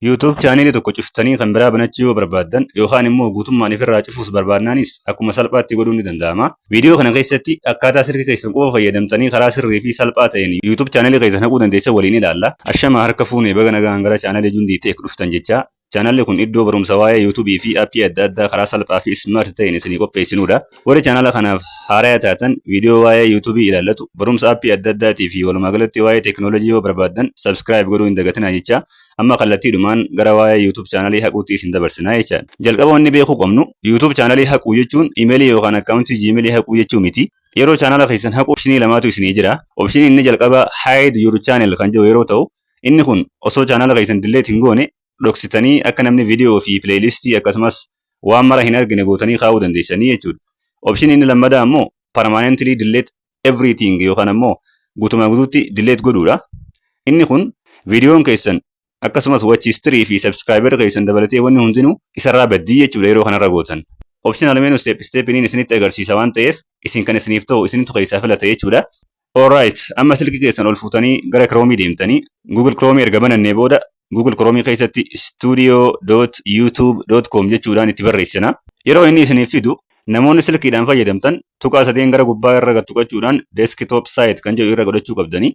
YouTube chaanelii tokko cuftanii kan biraa banachuu yoo barbaaddan yookaan immoo guutummaan ifirraa cufuus barbaadnaanis akkuma salphaatti godhuun ni danda'ama. Viidiyoo kana keessatti akkaataa silkii keessan qofa fayyadamtanii karaa sirrii fi salphaa ta'een YouTube chaanelii keessan haquu dandeessan waliin ilaalla. Ashamaa, harka fuune, baga nagaan gara chaanelii Jundii Tech dhuftan jecha. Chaanalli kun iddoo barumsa waa'ee YouTubeii fi appii adda addaa karaa salphaa fi smart ta'een isinii qopheessinudha. Warri chaanala kanaaf haaraya taatan, viidiyoo waa'ee YouTubeii ilaallatu, barumsa appii adda addaatii fi walumaa galatti waa'ee teekinooloojii yoo barbaaddan subscribe godhuu hin dagatinaa jecha, amma kallattiidhumaan gara waa'ee YouTube chaanalii haquutti isin dabarsinaa jechaadha. Jalqaba wanni beekuu qabnu, YouTube chaanalii haquu jechuun imeelii yookaan akkaawuntii Gmailii haquu jechuu miti. Yeroo chaanala keessan haquu opshinii lamaatu isinii jira. Opshiniin inni jalqabaa "Hide your channel" kan jedhu yeroo ta'u, inni kun osoo chaanala keessan delete hin goone dhoksitanii akka namni viidiyoo fi playlistii akkasumas waan mara hin argine gootanii kaa'uu dandeessanii jechuudha. Opshinii inni lammadaa ammoo permanently delete everything yookaan ammoo guutumaa guutuutti delete godhuudha. Inni kun viidiyoon keessan akkasumas watch history fi subscriber keessan dabalatee wanni hundinuu isarraa baddii jechuudha yeroo kanarra gootan. Option lameenuu step stepiniin isinitti agarsiisa waan ta'eef, isin kan isiniif ta'u isintu keessaa filata jechuudha. Alright, amma silkii keessan ol fuutanii gara Chrome deemtanii, Google Chrome erga banannee booda Google Chrome keessatti studio.youtube.com jechuudhaan itti barreessina. Yeroo inni isiniif fidu, namoonni silkiidhaan fayyadamtan tuqaa sadeen gara gubbaa irra tuqachuudhaan "desktop site" kan jedhu irra godhachuu qabdanii.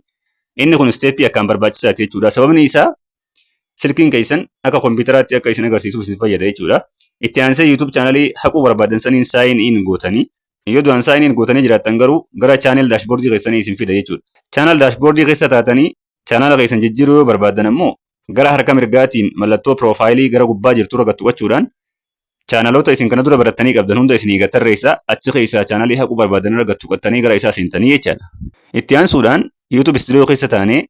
Inni kun steppii akkaan barbaachisaati jechuudha. Sababni isaa silkiin keessan akka kompiitaraatti akka isin agarsiisuuf isin fayyada jechuudha. Itti aansee YouTube chaanalii haquu barbaadan saniin sign in gootanii, yoo duraan sign in gootanii jiraattan garuu gara channel dashboardii keessanii isin fida jechuudha. Channel dashboardii keessa taatanii chaanala keessan jijjiiruu yoo barbaaddan ammoo gara harka mirgaatiin mallattoo profileii gara gubbaa jirtu irra tuqachuudhaan chaanaloota isin kana dura barattanii qabdan hunda isinii gatarreessa, achi keessaa chaanalii haquu barbaadan irra tuqattanii gara isaa seentanii jechaadha. Itti aansuudhaan YouTube Studio keessa taanee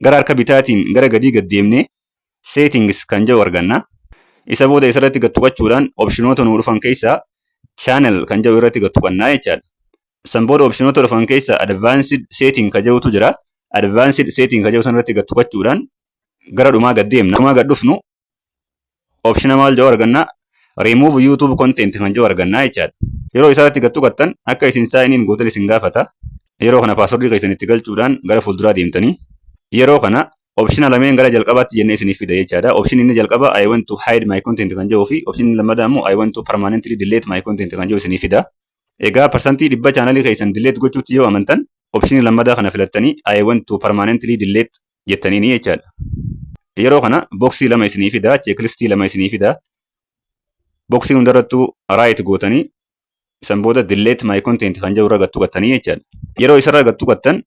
gara harka bitaatiin gara gadii gad deemnee "Settings" kan jedhu arganna. Isa booda isarratti gad tuqachuudhaan opshinoota nuu dhufan keessaa "Channel" kan jedhu irratti gad tuqannaa jechaadha. San booda opshinoota dhufan keessaa "Advanced Setting" kan jedhutu jira. "Advanced Setting" kan jedhu sanarratti gad tuqachuudhaan gara dhumaa gad deemna. Dhumaa gad dhufnu opshina maal jedhu arganna? "Remove YouTube content" kan jedhu argannaa jechaadha. Yeroo isarratti gad tuqattan akka isin sign in gootan isin gaafata. Yeroo kana passwordii keessan itti galchuudhaan gara fuulduraa deemtanii, yeroo kana opshina lameen gara jalqabaatti jennee isiniif fida jechaadha. Opshinni inni jalqaba "I want to hide my content" kan jedhuu fi opshinni lammataa immoo "I want to permanently delete my content" kan jedhu isiniif fida. Egaa 100% chaanalii keessan delete gochuutti yoo amantan, opshinii lammataa kana filattanii "I want to permanently delete" jettanii jechaadha. Yeroo kana boxii lama isinii fida, checklistii lama isinii fida. Boxii hundarrattuu right gootanii, san booda "Delete my content" kan jedhu irra gad tuqattanii jechaadha. Yeroo isarra gad tuqattan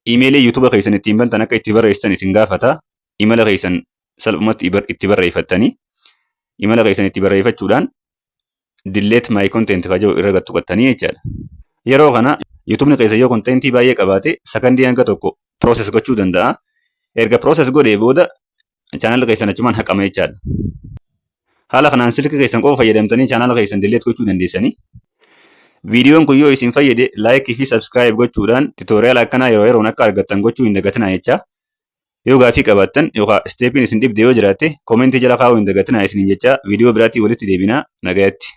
iimeelii YouTube keessan ittiin bantan akka itti barreessitan isin gaafata. Imala keessan salphumatti itti barreeffattanii, imala keessan itti barreeffachuudhaan "Delete my content" kan jedhu irra gad tuqattanii jechaadha. Yeroo kana YouTubeni keessa yoo contentii baay'ee qabaate sakandii hanga tokko process gochuu danda'a. Erga process godhee booda chaanalli keessan achumaan haqama jechaadha. Haala kanaan silkii keessan qofa fayyadamtanii chaanala keessan delete gochuu dandeessanii. Viidiyoon kun yoo isin fayyade likeii fi subscribe gochuudhaan tutorial akkanaa yeroo yeroon akka argattan gochuu hin dagatinaa jecha. Yoo gaafii qabaattan yookaan steppiin isin dhibde yoo jiraatte commentii jala kaa'uu hin dagatinaa isiniin jecha, viidiyoo biraatii walitti deebinaa, nagayatti.